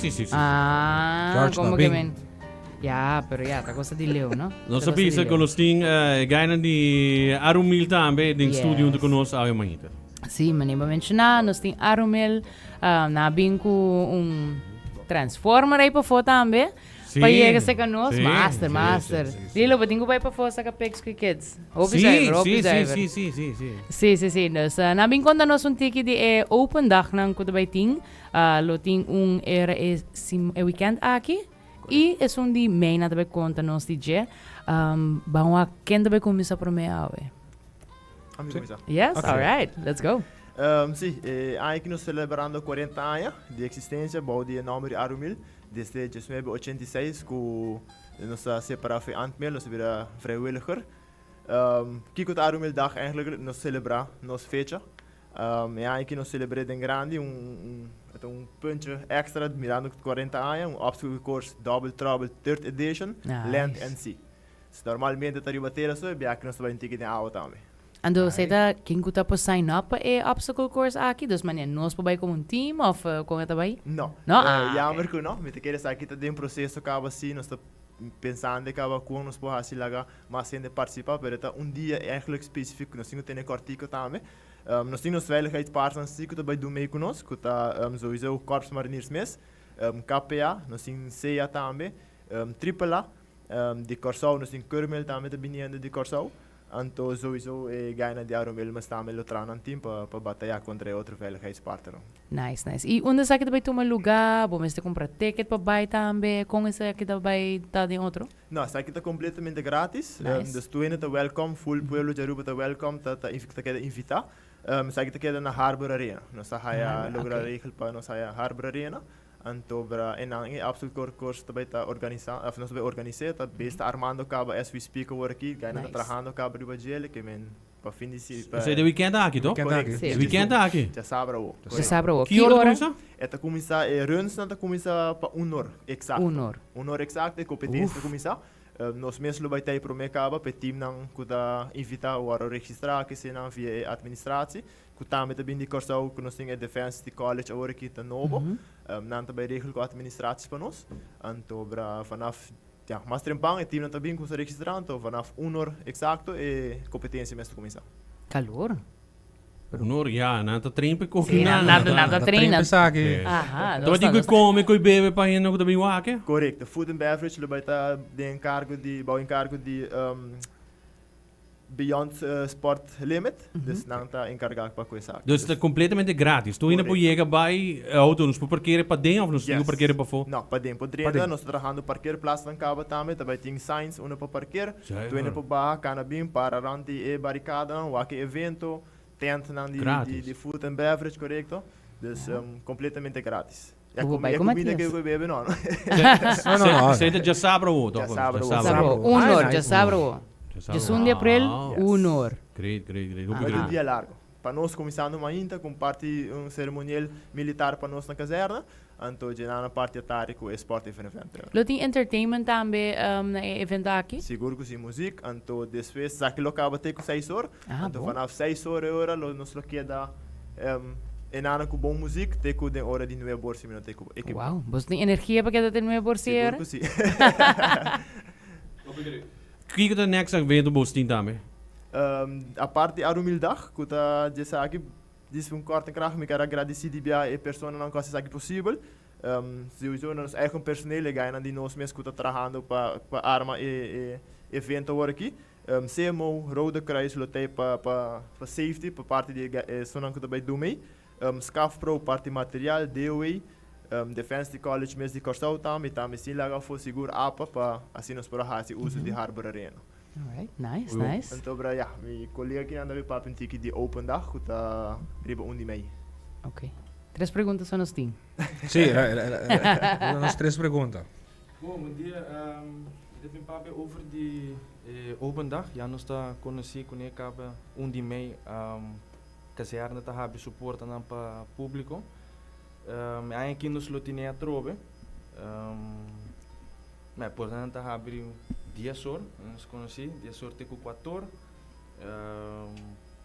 si, si, si. Ah, George como que Nabin. men. Ja, pero ja, ta cosa di leu, no? Nos Ta a cosa di bisa leu. ku nos tin eh, gainan di Arumil tambe den Yes. studio hunto ku nos awe mainta. Sí, meneer ba menciona, nos tin Arumil, ah, na bin ku un transformer aí pa fo tambe. Sí, Pa yega seca nos, sí, master, sí, master. sí, sí, sí. Lilo, bo tin ku bai pa fo saca pics ku kids. Hopi Sí, zuiver, hopi sí, sí, zuiver. sí, sí, sí, sí. Sí, sí, sí. Dus, uh, na bin konta nos un tiki di e open dag nan ku ta bai tin. Lo tin un era e, sim, e weekend aki. I esun di mei nan ta bai konta nos di dje. Um, ban wak ken ta bai kuminsá promé awe. Ami kuminsá. Yes, Ok. all right. Let's go. Sí, e aña aki nos selebrando 40 aña di eksistensia bou di e nòmber di Arumil. Desde 1986 ku nos a separá for e Antmel, nos a bira vrijwilliger. Kiko ta Arumildag eigenlijk? Nos selebrá nos fecha. E aña aki nos selebr'é den grandi, un e ta un puntje extra mirando ku 40 aña, un obstacle course double trouble third edition, land Nice. and sea. Normalmente ta riba tera so, e biaha aki nos ta bai un tiki den awa tambe. Anto esei ta ken ku ta por sign up pa e obstacle course aki? Dus manera nos por bai komo un team of kon e ta bai? No. No? Ah, Jammer ok. ku no. Mi ta kere esaki ta den proseso kaba si nos ta pensando kaba kon nos por hasi laga mas hende partisipa pero e ta un dia eigenlijk spesifiko ku nos tin ku tene kòrtiko tambe. Nos tin nos veiligheidspartners si ku ta bai dun mei ku nos ku ta sowieso Korps Mariniers mes, KPA, nos tin CA tambe, Triple A, di Kòrsou nos tin Curmel tambe ta biniendo di Kòrsou. Anto souiso e gainan di Arumel mes tambe lo traha nan team pa pa bataya kontra e otro veiligheidspartnernan. Nice, nice. I unda esaki ta bai tuma luga? Bo mester kumpra ticket pa bai tambe? Kon esaki ta bai ta den otro? No, esaki ta kompletamente gratis. Nice. Dus tur hende ta welkom, full pueblo di Aruba ta welkom, ta ta ta keda invita. Esaki ta keda na Harbor Arena. Nos a haya Harbor, logra ok. regel pa nos haya Harbor Arena. Anto bra enan e obstacle course ta bai ta organisa of nos ta bai organis'é ta bes ta armando caba as we speak awor aki gainan ta Nice. trahando caba riba djele ke men pa fin di si pa Esei de weekend aki to? Weekend aki. Sí. Weekend aki. Djasabra awo. Djasabra awo. Ki ora ta kuminsá? E ta kuminsá e runsnan ta kuminsá pa un or eksakto. Un or. Un or eksakto e kompetensia ta kuminsá. Nos mes lo bai ta e promé caba pa e teamnan ku ta invitá wòrdu registrá kesenan via e administratie. Ku tambe ta bin di Kòrsou ku nos tin e Defense di College awor aki ta nobo. Nan ta bai regel ku administraties pa nos. Anto bra vanaf ya mas trempan e teamnan ta bin ku sa registrá anto vanaf un or eksakto e kompetensia mes ta kuminsá. Kalor. Un or ya, nan ta train pa e koki Sí, nan. nan ta train. Nan ta train pa esaki. Aha, Nos ta tin ku kome, ku bebe pa hende ku ta bin wak. Korekto. Food and beverage lo bai ta den enkargo di bou enkargo di Beyond Sport Limit, dus nan ta encarga pa cu esaki. Dus ta completamente gratis. Tur hende por yega bay auto, nos por parkere paden of nos tin cu parkere pafo? No, paden por drenta. Nos ta trahando parkeerplaatsnan caba tambe, ta bay tin signs unda pa parkeer. Tur hende por baha, cana bin, para rond di e baricadanan, wak e evento, tentnan di food and beverage, corecto. Dus completamente gratis. Bo por bai ku Matias. Matias. Ku bebe no. No, no, no. Esei ta djasabra awo, toch? Djasabra awo. Djasabra awo. Un or, djasabra awo. Djesun di aprel, un or. Great, great, great. Hopi Bai great. un dia largo. Pa nos kuminsando mainta ku un parti un seremoniel militar pa nos na kazerna, anto dje nan a parti atardi ku e sport evenement. Lo tin entertainment tambe na e evento aki? Sigur ku si, muzik, anto despues esaki lo kaba te ku seis or. Ah, Anto bon. vanaf seis or e ora lo nos lo keda enana ku bon muzik te ku den ora di nuebe or si mi no te ku ekiboká. Wow, bos tin energia pa keda te nuebe or si Sigur era? ku si. Kiko ta next evento bos tin tambe? Apart di Arumildag ku ta djesaki dis un kort en krag mi ker a gradisi di bia e personanan ku hasi esaki posibel. Sowieso nos eigen personeel e gainan di nos mes ku ta trahando pa pa arma e e evento awor aki. CMO, Rode Kruis lo t'ei pa pa pa safety pa parti di e esunnan ku ta bai dum ei. Scafpro parti material, DOA, Defense di College mes di Kòrsou tambe i tambe sin laga afó sigur apa pa asina nos por a hasi uso di Harbor Arena. Alright, nice, nice. Anto bra ya, mi kolega akinan ta bai papia un tiki di Open Dag ku ta riba un di mei. Ok. Tres pregunta so nos tin. Sí, era nos tres pregunta. Bon, bon dia. Mi ta bin papia over di e Open Dag. Ya nos ta konosí kuné kaba un di mei kazèrne ta habri su portanan pa públiko. E aña aki nos lo tene atrobe. E portanan ta habri dies or, nos konosí, dies or te ku kuator.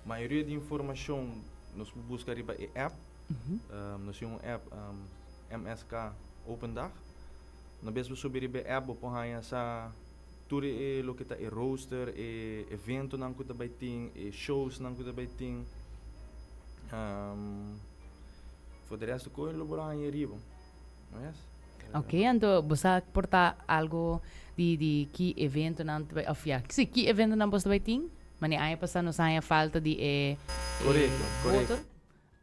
Mayoria di informashon nos por buska riba e app. Nos tin un app MSK. open dag. Una bes bo subi riba e app bo por haña sa tur e loke ta e rooster, e eventonan ku ta bai tin, e showsnan ku ta bai tin. For de resto koe lo por haña riba. No es? Ok, anto bo sa por ta algo di di ki eventonan ta bai of ya, si ki eventonan bo ta bai tin? Mane aña pasá nos a haña falta di e Korekto, korekto. boter.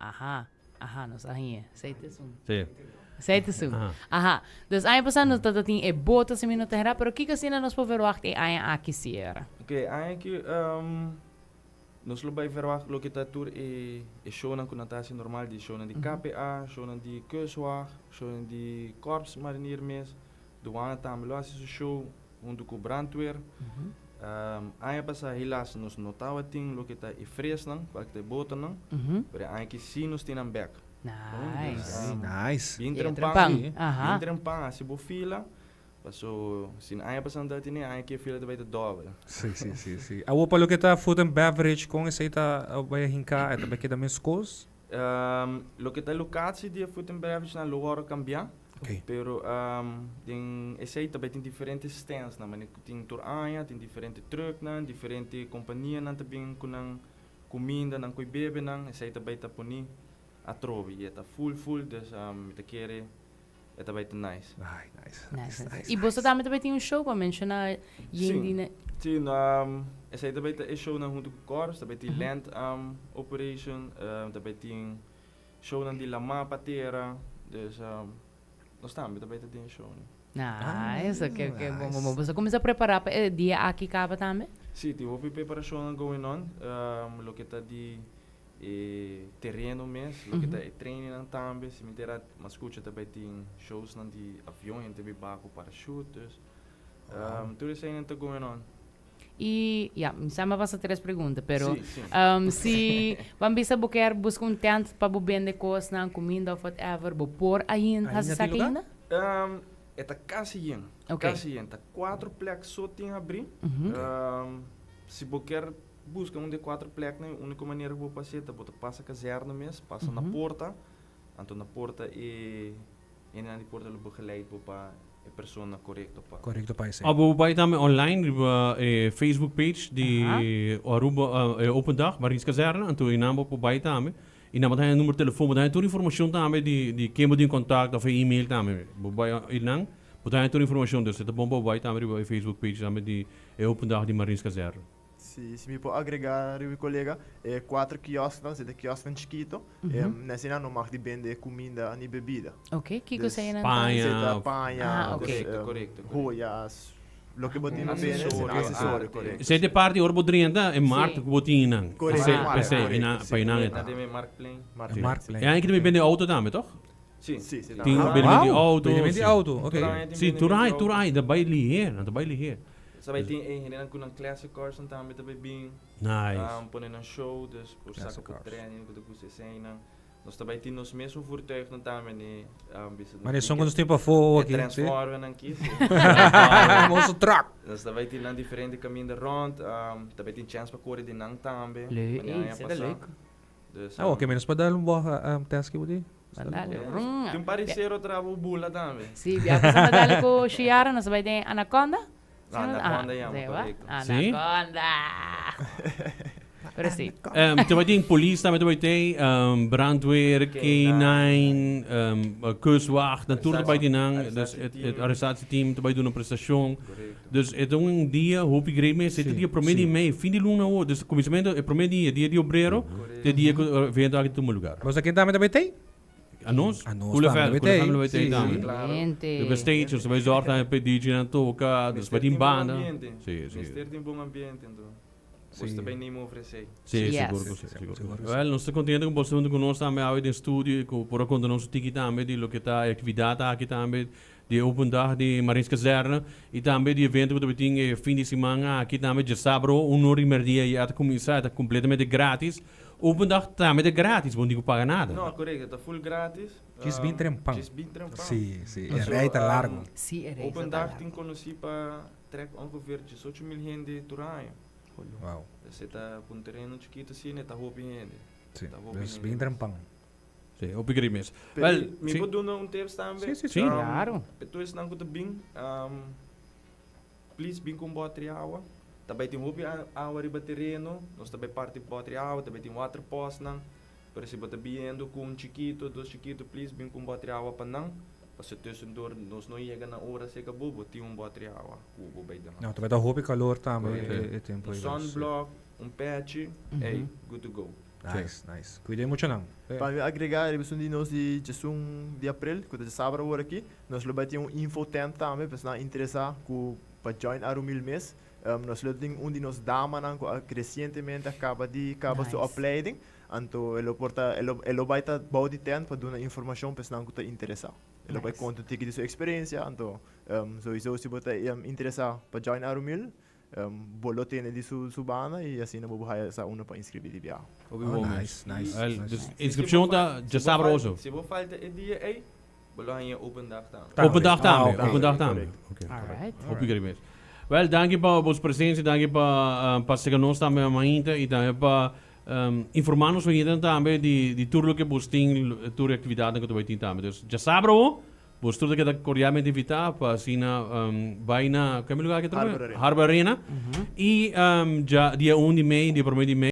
Aha, aha, nos a hañ'é. Esei ta esun. Sí. Esei ta esun. Aha. Aha. Dus aña pasá nos tabata tin e boter si mi no ta hera, pero kiko asina nos por verwacht e aña aki si era? Ok, aña aki nos lo bai verwacht loke ta tur e e shownan ku nan ta hasi normal di shownan di KPA, shownan di Kustwacht, shownan di Korps Marinier mes, Douane tambe lo hasi su show huntu ku Brandweer. Aña pasá helaas nos no tabatin loke ta e fresnan, kual ta e botonan, pero e aña aki sí nos tin nan bèk. Nice. Nice. Bin Yega trempan, trempan. Aha. bin trempan, hasi bo fila. Paso si aña pasá no tabatin e aña aki e fila ta bai ta dòbel. Sí, sí, sí, sí. Awor pa loke ta food and beverage, kon esei ta bai a hinká? E ta bai keda meskos? Loke ta lokatie di e food and beverage nan lo wòrdu kambiá. Ok. Pero den esei ta bai tin diferente stands nan, manera ku tin tur aña, tin diferente trucknan, diferente kompanianan ta bin ku nan kuminda, nan koi bebe nan, esei ta bai ta poni atrobe i e ta full full, dus mi ta kere e ta bai ta nice. Ai, nice, Nice, nice, nice. nice. I boso tambe ta bai tin un show pa menshoná yen Sí. di na. Sí, esei ta bai ta e shownan huntu ku Kors, ta bai tin land operation, ta bai tin shownan di lamá pa tera, dus nos tambe ta bai ta den e shownan. Nice, ok, ok, bon, bon, bon. Boso a kuminsá prepará pa e dia aki kaba tambe? Sí, tin hopi preparashonnan going on, loke ta di e tereno mes, loke ta e trainingnan tambe, si mi tera mas skucha ta bai tin showsnan di avion, hende ta bai baha ku parachute, dus tur eseinan ta going on. I ya, mi sa mi a pasa tres pregunta, pero Sí, sí. si ban bisa bo kier buska un tent pa bo bende kosnan, kuminda of whatever, bo por ain Ainda hasi tin esaki lugar? ainda? E ta kasi yen, Ok. kasi yen. Ta kuatro plek so tin habrí. Si bo kier buska un di e kuatro pleknan, e úniko manera ku bo por hasié ta bo ta pasa kazèrne mes, pasa na porta, anto na porta e hendenan di porta lo begeleid bo pa e persona korekto pa. Korekto pa esei. Of bo bai tambe online riba e Facebook page di Aruba e Open Dag, Marins Kazerne, anto einan bo por bai tambe. I nan bo ta haña numero telefon, bo ta haña tur informashon tambe di di ken bo tin kontakto of e email tambe. Bo bai einan, bo ta haña tur informashon. Dus e ta bon pa bo bai tambe riba e Facebook page tambe di e Open Dag di Marins Kazerne. Si, si mi por agrega riba e colega, e cuatro kiosknan, si ta kiosknan chikito, na esei nan no mag di bende cuminda ni bebida. Ok, kiko Dus, esei nan ta? Paña. Esei ta paña, Ah, ok. dus, Correcto, correcto, correcto. joyas, loke bo tin pa bende, esei nan Accesorio, accesorio, arte. correcto. Esei ta e parti ora bo drenta e markt ku bo tin einan. Correcto, Esei, markt, esei, correcto, einan, si. pa einan e ta. Na den e marktplein. Marktplein. Marktplein. E aña ki ta bende auto tambe, toch? Si. Si, si, Tin tambe. bende di Wow, auto. bende di si. auto, ok. Tur aña tin Si, bende tur di aña, auto. tur aña, ta bai liher, nan ta bai liher. Sa bai tin e hendenan ku nan classic cars nan tambe ta bai bin. Nice. Pone nan show, dus por Classic saka por cars. training ku ta gusta eseinan. Nos ta bai tin nos mesun voertuignan tambe ni bisa Maar esun ku nos tin pafó E aki, si. transformernan aki, si. Moso truck. Nos ta bai tin nan diferente kaminda rond, ta bai tin chèns pa kore den nan tambe. Leuk, Manera ey, aña esei ta pasá. leuk. Dus, Ah, oké, menos pa dal un boga test ki bo di. Dale. Tin un par di cero trabo bula tambe. Sí, bia pasá dale ku Shiara, nos bai den Anaconda. Anaconda yama, korekto. Sí. Anaconda. Pero sí. Te bai tin polis tambe te bai tin, brandweer, K9, kustwacht, nan tur te bai tin nan. Dus het arrestatieteam te bai duna prestashon. Dus e ta un dia hopi great mes. E ta dia prome di mei, fin di luna awor. Dus kuminsamentu e prome dia, dia di obrero, te dia ku evento aki ta tuma lugar. Boso ken tambe ta bai tei? Anos? Anos Cool tambe FM, ta bai Cool tei. FM lo bai tei Sí. tambe. Excelente. Riba stage, nos ta bai zorg tambe pa e DJ nan toka, nos bai tin banda. Sí, sí. Mester tin bon ambiente anto. Bos ta bai nima ofresé. Sí, Yes. sigur ku sí, sigur. Sigur ku sí. Wel, nos ta kontento ku boso huntu ku nos tambe awe den studio i ku por a konta nos un tiki tambe di loke ta e aktividat aki tambe di e Open Dag di Marinskazerne i tambe di evento ku ta tin e fin di siman aki tambe djasabro un ora di merdia ya ta kuminsá e ta kompletamente gratis. Open Dag tambe ta gratis, bo no tin ku paga nada. No, korekto, ta full gratis. Djis bin trempan. Djis bin trempan. Sí, sí, e Paso, rei ta largo. Sí, e rei Open ta Dag largo. tin konosí pa trek ongeveer 18.000 hende tur aña. Wow. Dus e ta pa un tereno chikito asina e ta hopi hende. Sí, Ta hopi dus hende bin mes. trempan. Sí. Si, hopi great mes. Pero Wel, mi si. por duna un tips tambe? Si, si, Si. Claro. Pa tur esnan cu ta bin, please bin cu un botri awa. Ta bay tin hopi awa riba tereno, nos ta bay parti botri awa, ta bay tin waterpostnan. Pero si bo ta biniendo cu un chikito, dos chikito, please bin cu un botri awa pa nan. Pasobra tussendoor nos no yega na ora seca bo, bo tin un botri awa cu bo bay duna. No, ta bay ta hopi calor tambe Correcto. e tempo Un ey. sunblock, un pechi, ey, good to go. Nice, nice. Cuida mucho nan. Pa mi agrega riba esun di nos di 11 di april, cu ta djasabra awor aki, nos lo bay tin un info tent tambe pa esnan interesa cu pa join Arumil mes. Nos lo tin un di nos damanan cu a recientemente a caba di caba su Nice. opleiding, anto e lo por ta e lo e lo bay ta bou di tent pa duna informacion pa esnan cu ta interesa. E lo bay Nice. conta un tiki di su experiencia, anto sowiso si bo ta interesa pa join Arumil, Bo lo tene di su su banda y asina bo por haya sa uno pa inscribi di biaha. Hopi Oh, bon mes. nice, nice, Wel, nice. dus inscripcion ta djasabra oso. Si bo falta e dia ey, bo lo haña open dag tambe. Tambe. Open dag tambe, Ah, ok. open dag tambe. Correct. Ok. Alright. Hopi great mes. Wel, danki pa bos presencia, danki pa pa sega nos tambe mainta y tambe pa informa nos oyentenan tambe di di tur loke bos tin, tur e actividadnan cu ta bay tin tambe. Dus djasabra awo, Bos tur ta keda cordialmente invita pa asina bai na, kende lugar ke ta? Harbor Arena. Harbor Arena. Y dja dia un di mei, dia prome di mei.